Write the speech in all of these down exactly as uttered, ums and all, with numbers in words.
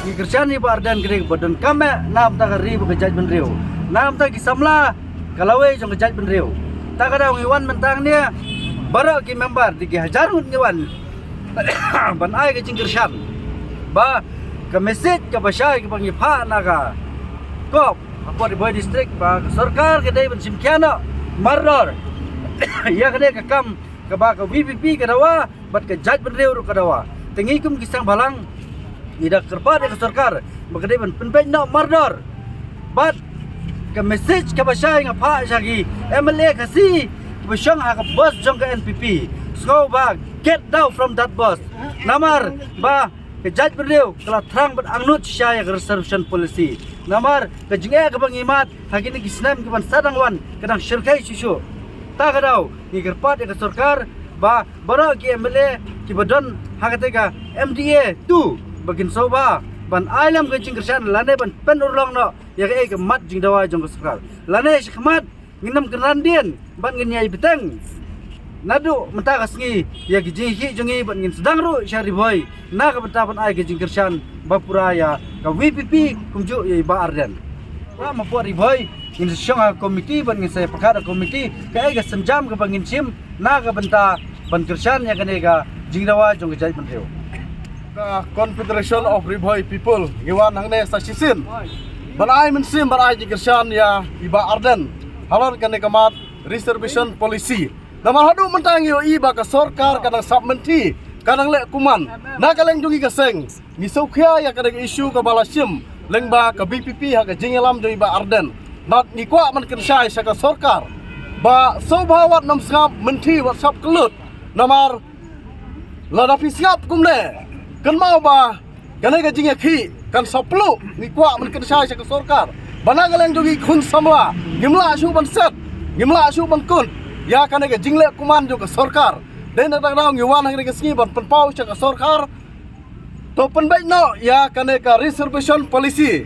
Ki kyrshan ïa i Bah Ardent ka dei ba donkam eh na bynta ka ri bad ka jaitbynriew, na bynta ki samla ka lawei jong ka jaitbynriew. Ta ka daw ngi wan mynta hangne baroh ki member, da ki hajar ngut ngi wan ban ai ka jingkyrshan ba ka message kaba shai kaba ngi phah na ka COP hapoh Ri Bhoi District ba ka sorkar ka dei ban shim khia noh mardor ïa kane ka kam kaba ka VPP ka dawa bad ka jaitbynriew ruh ka dawa. Te ngi kum ki seng bhalang ngi da kyrpad ïa ka sorkar ba ka dei ban pynbeit noh mardor. Bad ka message kaba shai nga phah sha ki MLA Khasi kiba shong ha ka bus jong ka NPP, sngewbha get down from that bus. Namar ba ka jaitbynriew ka la thrang bad angnud shisha ïa ka reservation policy. Namar ka jingeh kaba ngi mad ha kine ki snem kiban sa dang wan ka dang shyrkhei shuh shuh. Ta ka daw ngi kyrpad ïa ka sorkar ba baroh ki MLA kiba don ha kata ka MDA tu ba kin sngewbha ban ai lem ka jingkyrshan lane ban pynurlong noh ïa kaei ka mat jingdawa jong ka sorkar. Lane shakhmat ngin ym kynran dien bad ngin ïai bteng. Naduh mynta ka sngi ïa ki jingïakhih jong ngi bad ngin sdang ruh sha Ri Bhoi na ka bynta ban ai ka jingkyrshan ba pura ïa ka VPP kumjuh ïa i Bah Ardent. Ba ma pud Ri Bhoi ngin sa shong ha ka komiti bad ngin sa ïa pyrkhat ha ka komiti kaei ka sienjam kaba ngin shim na ka bynta ban kyrshan ïa kane ka jingdawa jong ka jaitbynriew. Ka Confederation of Ri Bhoi People ngi wan hangne sa shisien ban ai mynsiem ban ai jingkyrshan ïa i Bah Ardent halor kane ka mat reservation policy. Namar haduh mynta ngi ïohi ba ka sorkar ka dang sap mynthi, ka dang leh kuman. Na ka liang jong ngi ka seng ngi sngewkhia ïa kane ka issue kaba la shim lyngba ka VPP ha ka jingïalam jong i Bah Ardent. Bad ngi kwah ban kynshai sha ka sorkar ba sngewbha wat nym sngap mynthi wat sngap kyllut. Namar lada phi sngap kumne, kynmaw ba kane ka jingïakhih kan sa pluh. Ngi kwah ban kynshai sha ka sorkar ba na ka liang jong ngi khun samla ngim lah shuh ban set, ngim lah shuh ban kut ïa kane ka jingleh kuman jong ka sorkar. Dei na kata ka daw ngi wan ha kane ka sngi ban pynpaw sha ka sorkar, to pynbeit noh ïa kane ka reservation policy.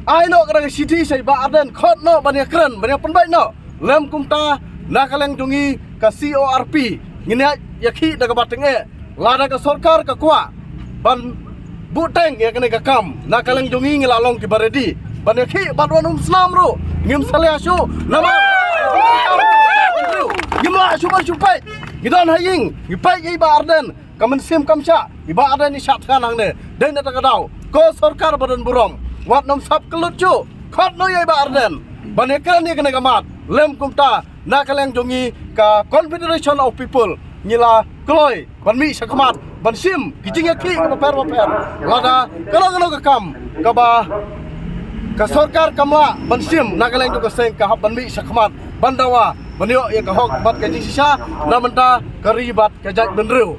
Ai noh kata ka shithi sha i Bah Ardent, khot noh ban ïakren ban ïa pynbeit noh. Lym kumta na ka liang jong ngi ka CORP ngin ïa ïakhih da kaba tyngeh. Lada ka sorkar ka kwah ban buhteng ïa kane ka kam, na ka liang jong ngi ngi la long kiba ready ban ïakhih bad wat nym snam ruh. Ngim salia shuh namar ngim lah shuh ban shu peit. Ngi don ha ïing ngi peit ïa i Bah Ardent. Ka mynsiem kam shah, i Bah Ardent i shah thngan hangne. Dei na kata ka daw ko sorkar ba don burom, wat nym sap kyllut shuh, khot noh ïa i Bah Ardent ban ïakren ïa kane ka mat. Lym kumta na ka liang jong ngi ka Confederation of People ngi la kloi ban mih shakhmat ban shim ki jingïakhih bapher bapher. Lada kano kano ka kam kaba ka sorkar kam lah ban shim na ka liang jong ka seng ka hap ban mih shakhmat ban dawa ban ïoh ïa ka hok bad ka jingshisha na bynta ka ri bad ka jaitbynriew.